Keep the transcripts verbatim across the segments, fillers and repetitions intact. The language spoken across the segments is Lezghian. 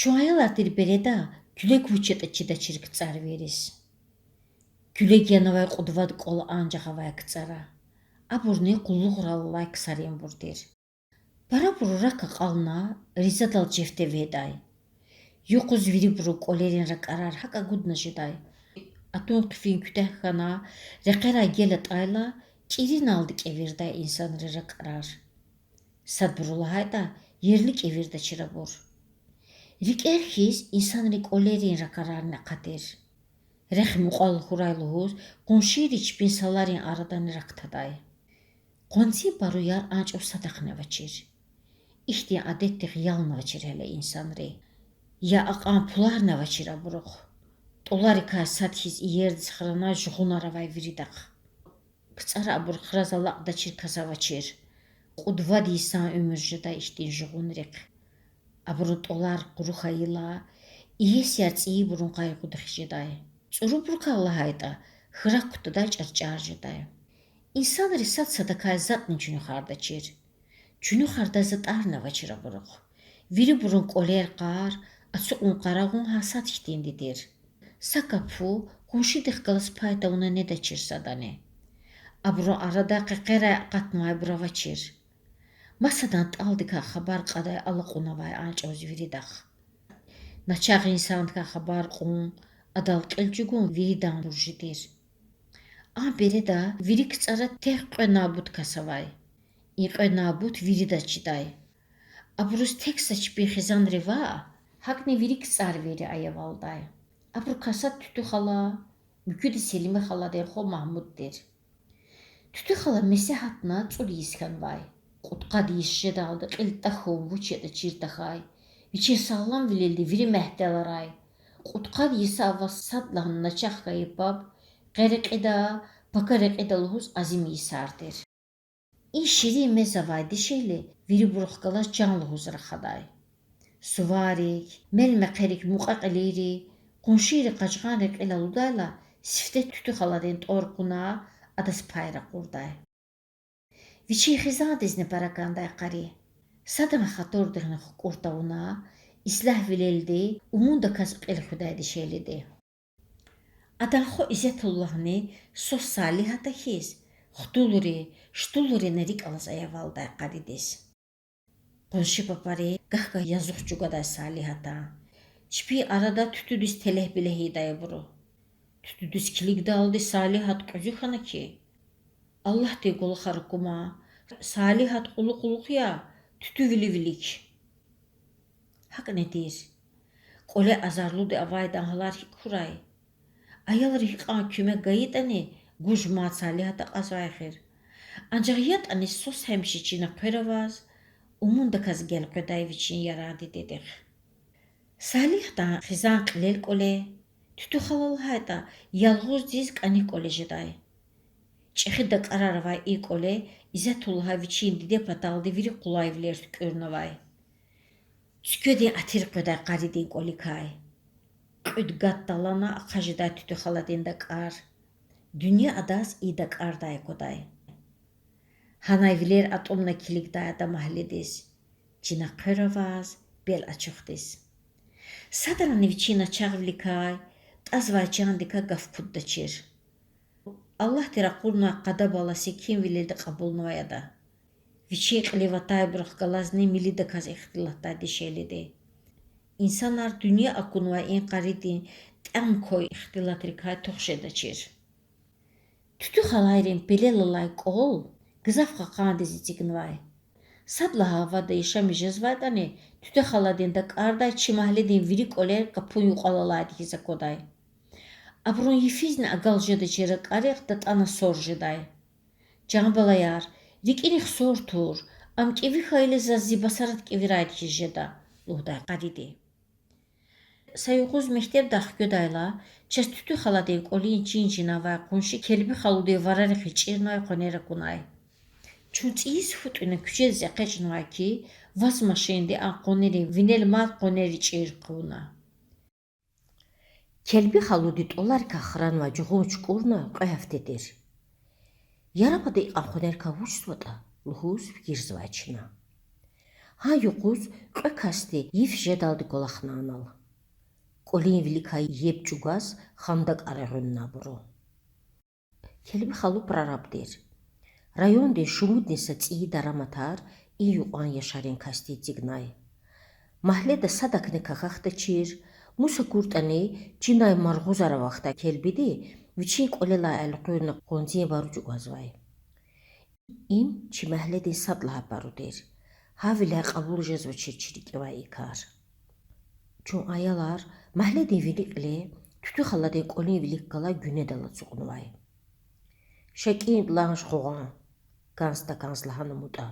Чун аялар тир береда куьлег вуч ятӀа чидачир кцӀарвийриз. Куьлег янавай кьуд-вад кӀвал анжах авай кцӀара. Абурни къуллугърал алай ксаринбур тир. Парабуру рак акьална, ризадал жеф теведай. Юкъуз вирибурун кӀвалерин ракӀарар гьакӀ агудна жедай. Атун хъфин куьтягь хьана, рекьерай гел атӀайла, кӀириналди кӀевирдай инсанрин ракӀарар. Садбуру лагьайтӀа, ерли кӀевирдачир абур. РикӀер хьиз инсанрин кӀвалерин ракӀарарни акъатир. Рехъ мукьвал хьурай лугьуз, къуншийри чпин саларин арадани рак тадай. Къванцин паруяр а чӀавуз садахъни авачир. Ихьтин адетдихъ ялнавачир гьеле инсанри. Я акьван пуларни авачир абурухъ. ТӀоларикай сад хьиз иердиз хранай жугъунар авай виридахъ. КцӀара абур храз алакьдачир кас авачир. Кьуд-вад йисан уьмуьр жедай ихьтин жугъунрихъ. Абурун тӀолар къуру хьайила, иесияр цӀийибурун къайгъудихъ жедай. ЦӀурубурукай лагьайтӀа, хьрак кутадай чӀарчӀар жедай. Инсанри сад садакай затӀни чуьнуьхардачир. Чуьнуьхардай затӀарни авачир абурухъ. Вирибурун кӀвалер-къар, ацукьун-къарагъун гьа сад хьтинди тир. Са капу къуншидихъ галаз пай тавуна недачир садани. Абурун арада къекъерай акъатнавайбур авачир. Масадан тӀалдикай хабар кьадай алакьунавай а чӀавуз виридахъ. Начагъ инсандикай хабар кьун, адал кьил чӀугун виридан буржи тир. А береда вири кцӀара тек кьве набут кас авай. И кьве набут виридаз чидай. Абуруз тек са чпин хизанри ваъ, гьакӀни вири кцӀарвийри аявалдай. Абурукай сад Туьтуь хала, муькуьда Селиме халадин хва Магьмуд тир. Туьтуь хала месе гьатна цӀуд йис хьанвай. Кьудкъад йис жедалди кьил тахьун вуч ятӀа чир тахьай, вичин сагъламвилелди вири мягьтеларай, кьудкъад йиса аваз садлагьана начагъ хьайи паб, къе рекьида, пака рекьида лугьуз азим йисар тир. И ширин мез авай дишегьли вирибурухъ галаз чан лугьуз рахадай. Суварик, мел-мехъерик мукьва-кьилийри, къуншийри къажгъан рекьил алудайла, сифте Туьтуь халадин тӀвар кьуна, адаз пай ракъурдай. Вичин хизандизни пара кӀандай къари. Садран хатурдихъни хкӀур тавуна, ислягьвилелди умундаказ кьил хуьдай дишегьлиди. Адан хва Изетуллагьни свас Салигьата хьиз, хтулри, штулрини рикӀ алаз аявалдай къаридиз. Къунши папари гагь-гагь язух чӀугвадай Салигьатан. Чпин арада Туьтуьдиз телегь-билегь ийидай абуру. Туьтуьдиз килигдалди Салигьат кьуьзуь хьана хьи, Аллагьдин кӀвалахар акума, Салигьат кьулухъ-кьулухъ я, Туьтуь вили-вилик. ГьакӀни тир. КӀвале азарлуди авайдан гьалар гьикӀ хьурай? Аялри гьикьван куьмек гайитӀани, гуж мад Салигьат акьазвай эхир. Анжах ятӀани свас гьамиша чина хъвер аваз, умундаказ гелкъведай вичин яран дидедихъ. Салигьатан хизан кьилел кӀвале, Туьтуь хала лагьайтӀа, ялгъуздиз кӀаник кӀвале жедай. ЧӀехи дакӀарар авай и кӀвале Изетуллагьа вичин диде паталди вири къулайвилер туькӀуьрнавай. Цуькведин атир къведай къаридин кӀваликай. Кьуьд гад талгьана ахъа жедай Туьтуь халадин дакӀар. Дуьнья адаз и дакӀардай аквадай. Гьанай вилер атӀумна килигдай ада магьледиз, чина хъвер аваз, бел ачухдиз. Садрани вичин начагъвиликай, тӀазвай чандикай гаф куддачир. Аллагьди ракъурнавай къада-бала секинвилелди кьабулнавай ада. Вичин кьилив атайбурухъ галазни милидаказ ихтилатдай дишегьлиди. Инсанар дуьнья акунвай и къаридин тӀям квай ихтилатрикай тух жедачир. Туьтуь халайрин пелел алай кӀвал гзаф кьакьандиз эцигнавай. Сад лагьай вада яшамиш жезвайтӀани, Туьтуь халадин дакӀардай чи магьледин вири кӀвалер капун юкьвал алайди хьиз аквадай. Абурун йифизни агал жедачир ракӀарихъ датӀана сор жедай. Жан балаяр, рикӀинихъ сор тур, ам кӀеви хьайила заз зи басарат кӀевирайди хьиз жеда,— лугьудай къариди. Са юкъуз мектебдай хкведайла, чаз Туьтуь халадин кӀвалин чин-чина авай къунши Келби халудин варарихъ ичӀирнавай къванер акунай. Чун цӀийиз фу тӀуьна куьчедиз экъечӀнавай хьи, ваз машинди а къванерин винел мад къванер ичӀир хъувуна. Келби халуди тӀоларикай хранвай жугъун чукӀурна кьве гьафте тир. Яраб ада икьван къванерикай вучзаватӀа лугьуз фикирзавай чна. Гьа юкъуз кьве касди йиф жедалди кӀвалахна анал. КӀвалин виликай еб чӀугваз хандакӀар эгъуьнна абуру. Келби халу прораб тир. Райондин шумудни са цӀийи дараматар и юкьван яшарин касди эцигнай. Магьледа садакни какахьдачир, мус акуртӀани, чинай маргъузар авахьдай Келбиди вичин кӀвалелай элкъуьрна къванцин пару чӀугвазвай. Им чи магьледин сад лагьай пару тир. Гьавиляй кьабул жезвачир чи рикӀивай и кар. Чун, аялар, магьледин вини кьиле Туьтуь халадин кӀвалин вилик галай гуьнедал ацукьнавай. Ша кӀинтӀ ланш къугъван,— кӀанз-такӀанз лагьана МутӀа.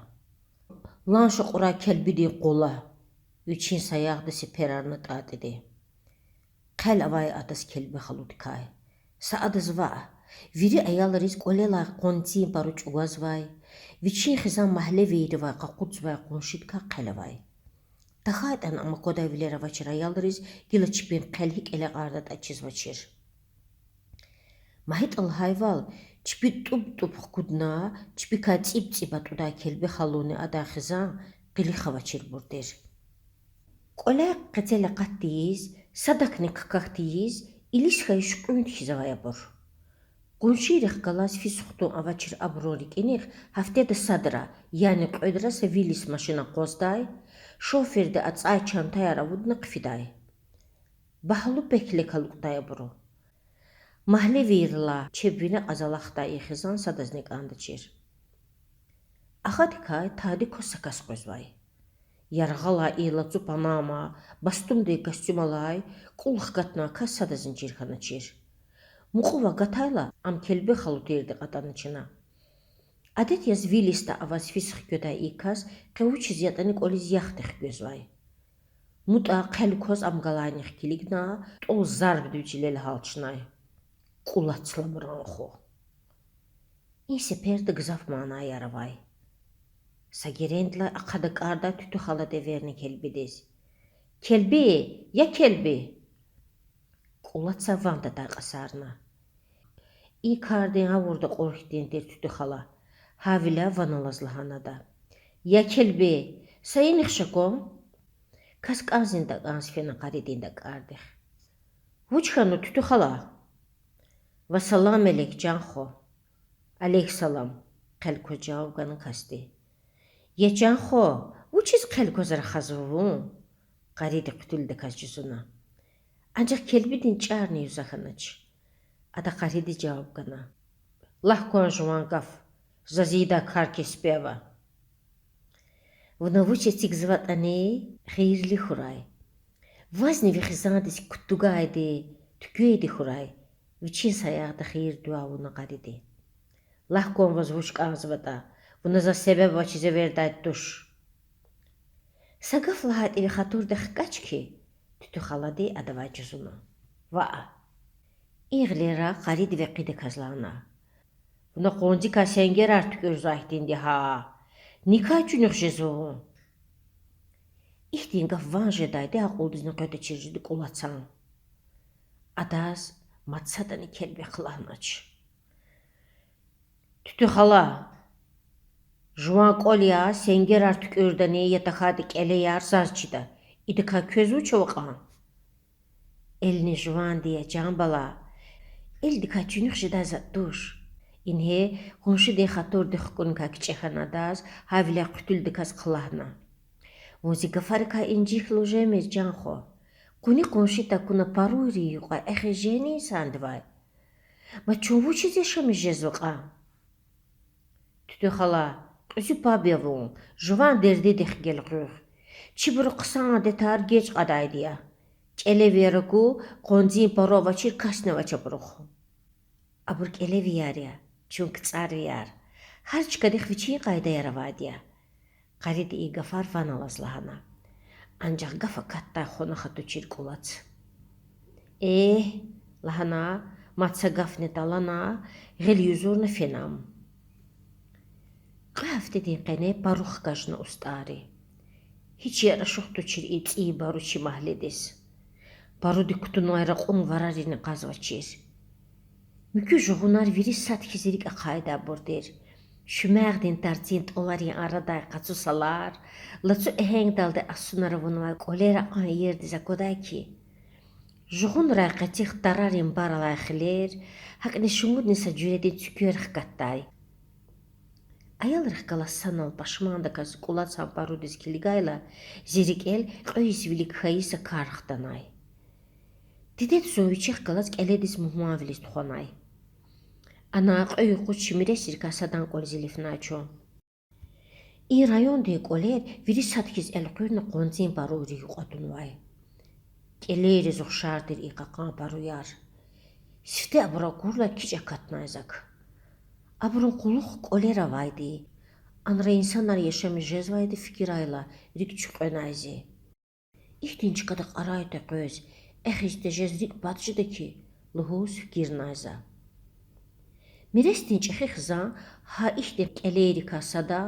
Ланш акьурай Келбидин къула,— вичин саягъда сеперар атӀайтӀади. Хъел авай адаз Келби халудикай. Са адаз ваъ, вири аялриз кӀвалелай къванцин пару чӀугвазвай, вичин хизан магьлевийривай къакъудзавай къуншидикай хъел авай. ТахьайтӀани ам аквадай вилер авачир аялриз гила чпин хъел гьикӀ элекьардатӀа чизвачир. МагьитӀа лагьайвал, чпи тӀуб-тӀуб хкудна, чпикай цӀиб-цӀиб атӀудай Келби халуни адан хизан къилих авачирбур тир. КӀваляй къецел акъат тийиз, садакни какахь тийиз, илис хьайи шуькьуьнди хьиз авай абур. Къуншийрихъ галаз физ хтун авачир абурун рикӀиних гьафтеда садра, яни кьведра са Виллис машин акъваздай, шоферди ацӀай чантаяр авудна хъфидай. Багьлу пек-лек алукӀдай абуру. Магьлевийрилай чеб вине кьаз алахьдай и хизан садазни кӀандачир. Ахадикай тади кваз са кас къвезвай. Яргъалай и лацу панама, бастундин костюм алай, кӀул хкатнавай кас садазни чир хьаначир. Мукьув агатайла, ам Келби халу тирди кьатӀана чна. Адет яз Виллисда аваз физ хкведай и кас къе вучиз ятӀани кӀвализ яхди хквезвай. МутӀа хъел кваз ам галайнихъ килигна, тӀвал зарбдив чилел гьалчнай. КӀулац ламран хва. И сеперда гзаф манаяр авай. Са герендилай ахъа дакӀардай Туьтуь халади эверна Келбидиз: Келби! Я Келби! КӀулаца ван тадай кьасарна. И кардин гъавурда кьур хьтин тир Туьтуь хала. Гьавиляй ван алаз лагьана ада: Я Келби, са инихъ ша кван. Кас кӀанзни такӀанз фена къаридин дакӀардихъ. Вуч хьанва, Туьтуь хала? Ва салам алейк, чан хва. Алейк салам,— хъел кваз жаваб гана касди. Я чан хва, вучиз хъел кваз рахазва вун? Къариди хъуьтуьлдаказ жузуна. Анжах Келбидин чӀарни юза хьанач. Ада къаридиз жаваб гана: Лагь кван жуван гаф, заз ийидай кар-кеспи ава. Вуна вуч эцигзаватӀани, хийирлу хьурай. Вазни ви хизандиз кутугайди, туьквейди хьурай,— вичин саягъда хийир-дуьа авуна къариди. Лагь кван, ваз вуч кӀанзаватӀа, вуна заз себеб авачиз эвердайди туш. Са гаф лагьайтӀа ви хатурдихъ хкаж хьи,— Туьтуь халади адавай жузуна. Ваъ. И гъилера къариди векъидаказ лагьана: Вуна къванцикай сенгерар туькӀуьрзавай хьтинди я гьа. Никай чуьнуьх жезва вун? Ихьтин гаф ван жедайди акьулдизни къведачир жеди КӀулацан. Адаз мад садани Келбихъ лагьанач. Туьтуь хала, жуван кӀвал я, сенгерар туькӀуьрдани я тахьайтӀа кӀелеяр заз чида. Идакай квез вуч ава кьван? Элни жуванди я, чан бала. Элдикай чуьнуьх жедай затӀ туш. Ингье къуншидин хатурдихъ хкӀуникай кичӀе хьана адаз, гьавиляй хъуьтуьлдаказ хълагьна: Вун зи гафарикай инжиклу жемир, чан хва. Къуни къунши такуна паруйрин юкьва эхиз жени инсандивай. Ма чун вучиз яшамиш жезва кьван? Туьтуь хала, кьуьзуь паб я вун, жуван дердидихъ гелкъуьгъ. Чибуру хъсан адетар геж кьадайди я. КӀелевияр аку, къванцин пару авачир касни авач абурухъ. Абур кӀелевияр я, чун кцӀарвияр. Гьар чкадихъ вичин къайдаяр авайди я. Къариди и гафар ван алаз лагьана. Анжах гаф акатдай хвана хатучир КӀулац. Э, лагьана, мад са гафни талана, гъил юзурна фена ам. Кьве гьафтедин къене пару хкажна устӀарри. Гьич яр ашукь тушир и цӀийи пару чи магьледиз. Паруди кутунвай ракьун варарини кьазвачир. Муькуь жугъунар вири сад хьиз рикӀ ахъайдайбур тир. Шуьмягъдин тарцин тӀваларин арадай къацу салар, лацу эгьенгдалди асунар авунвай кӀвалера кьван иердиз аквадай хьи, жугъунрай къецихъ тарарин бар алай хилер, гьакӀни шумудни са жуьредин цуьквер хкатдай. Аялрихъ галаз санал пашмандаказ кӀулацан парудиз килигайла, зи рикӀел кьве йис вилик хьайи са кар хтанай. Дидеди зун вичихъ галаз кӀеледиз мугьманвилиз тухванай. Ана кьве юкъуз чимиресрикай садан кӀвализ илифнай чун. И райондин кӀвалер вири сад хьиз элкъуьрна къванцин пару рикӀ кьватӀунвай. КӀелейриз ухшар тир и кьакьан паруяр. Сифте абур акурла кичӀ акатнай зак. Абурун кьулухъ кӀвалер авайди, анра инсанар яшамиш жезвайди фикирайла рикӀ чуькьвенай зи. Ихьтин чкада кьарай текъвез, эхиз тежез рикӀ пад жеда хьи, лугьуз фикирнай за. Миресдин чӀехи хизан гьа ихьтин кӀелейрикай сада,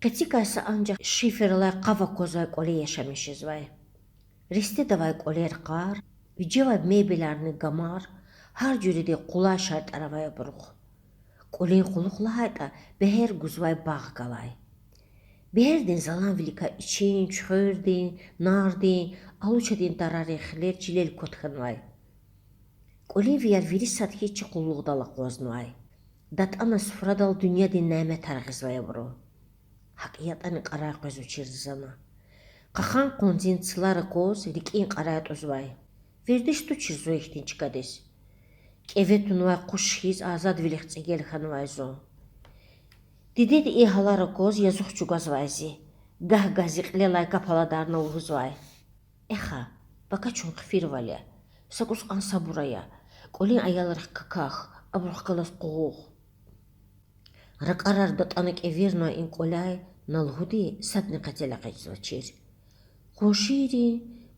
къецикай са анжах шифер алай къав аквазвай кӀвале яшамиш жезвай. Рестедавай кӀвалер къар, вижевай мебелярни гамар, гьар жуьредин къулай шартӀар авай абурухъ. КӀвалин кьулухъ лагьайтӀа, бегьер гузвай багъ галай. Бегьердин заланвиликай ичин, чуьхвердин, нардин, алучадин тарарин хилер чилел кват хьанвай. КӀвалинвияр вири сад хьиз чи къуллугъдал акъвазнавай. ДатӀана суфрадал дуьньядин няметар гъизвай абуру. ГьакӀ ятӀани кьарай къвезвачир зана. Кьакьан къванцин цлар акваз рикӀин кьарай атӀузвай. Вердиш тушир зун ихьтин чкадиз. КӀеве тунвай къуш хьиз азадвилихъ цӀигел хьанвай зун. Дидеди и гьалар акваз язух чӀугвазвай зи. Гагь-гагь зи кьилелай кап аладарна лугьузвай: Эхай, пака чун хъфирвал я. Са кӀус кьван сабур ая. КӀвалин аялрихъ какахь, абурухъ галаз къугъугъ. Ракьарар датӀана кӀевирнавай и кӀваляй на лугьуди садни къецел экъечӀзавачир. Къуншийрин,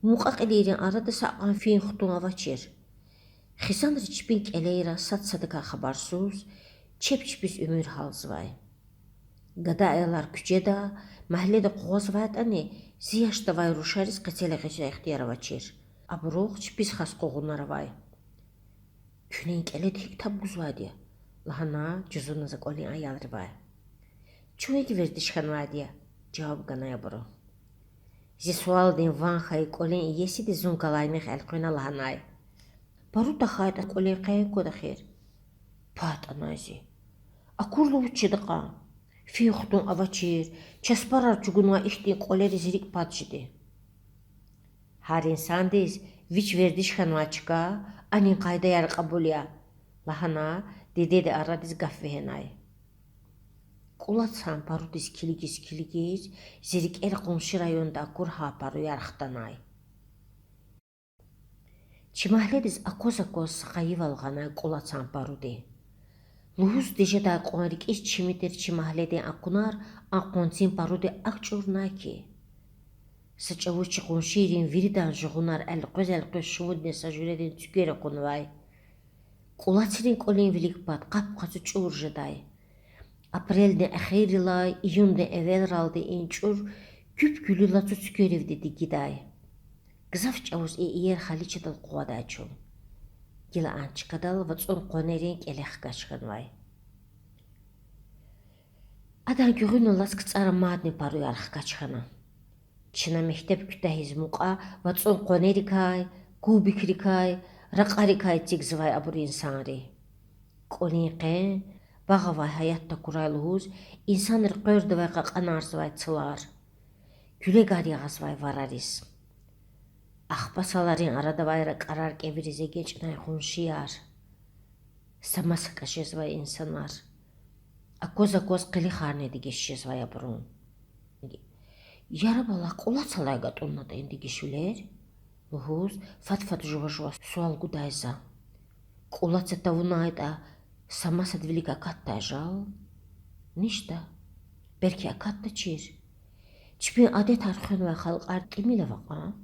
мукьва-кьилийрин арада са кьван фин-хтун авачир. Хизанри чпин кӀелейра сад садакай хабарсуз, чеб чпиз уьмуьр гьалзавай. Гада аялар куьчеда, магьледа къугъвазвайтӀани, зи яшда авай рушариз къецел экъечӀдай ихтияр авачир. Абурухъ чпиз хас къугъунар авай. Куьне и кӀеледи гьикӀ таб гузвайди я? лагьана жузуна за кӀвалин аялривай. Чун икӀ вердиш хьанвайди я,— жаваб ганай абуру. Зи суалдин ван хьайи кӀвалин иесиди зун галайнихъ элкъвена лагьанай: Пару тахьайтӀа, кӀвалин къен квада эхир. Пай атӀанай зи. Акурла вуч жеда кьван? Фин-хтун авачир, часпарар чӀугунвай ихьтин кӀвалериз рикӀ пад жеди. Гьар инсандиз вич вердиш хьанвай чка, анин къайдаяр кьабул я,— лагьана, дидеди арадиз гаф вегьенай. КӀулацан парудиз килигиз-килигиз, зи рикӀел къунши районда акур гьа паруяр хтанай. Чи магьледиз акваз-акваз са къайивал гъанай кӀулацан паруди. Лугьуз тежедай кьван рикӀиз чими тир чи магьледин акунар а къванцин паруди акӀ чӀурнай хьи. Са чӀавуз чи къуншийрин виридан жугъунар элкъвез-элкъвез шумудни са жуьредин цуьквер акъунвай. КӀулацрин кӀвалин вилик пад къап-къацу чӀур жедай. Апрелдин эхиррилай июндин эвелралди и чӀур куьп-куьлуь лацу цуькверивди дигидай. Гзаф чӀавуз и иер халичадал къугъвадай чун. Гила а чкадал вацӀун къванерин кӀеле хкаж хьанвай. Адан гуьгъуьнал алаз КцӀара мадни паруяр хкаж хьана. Чна мектеб куьтягьиз мукьва вацӀун къванерикай, кубикрикай, ракьарикай эцигзавай абур инсанри. КӀвалин къен, багъ авай гьаят такурай лугьуз, инсанри къвердавай кьакьанарзавай цлар, куьлегар ягъазвай варариз. Ахпа саларин арада авай ракьарар кӀевириз эгечӀнай къуншияр, са маса кӀа жезвай инсанар, акваз-акваз къилихарни дегиш жезвай абурун. Яраб алай кӀулацалай гатӀуннатӀа и дегишвилер? лугьуз, фад-фад жува-жуваз суал гудай за. КӀулаца тавунайтӀа, са масад вилик акатдай жал? Ништа. Белки акатдачир? Чпин адетар хвенвай халкьар тӀимил ава кьван?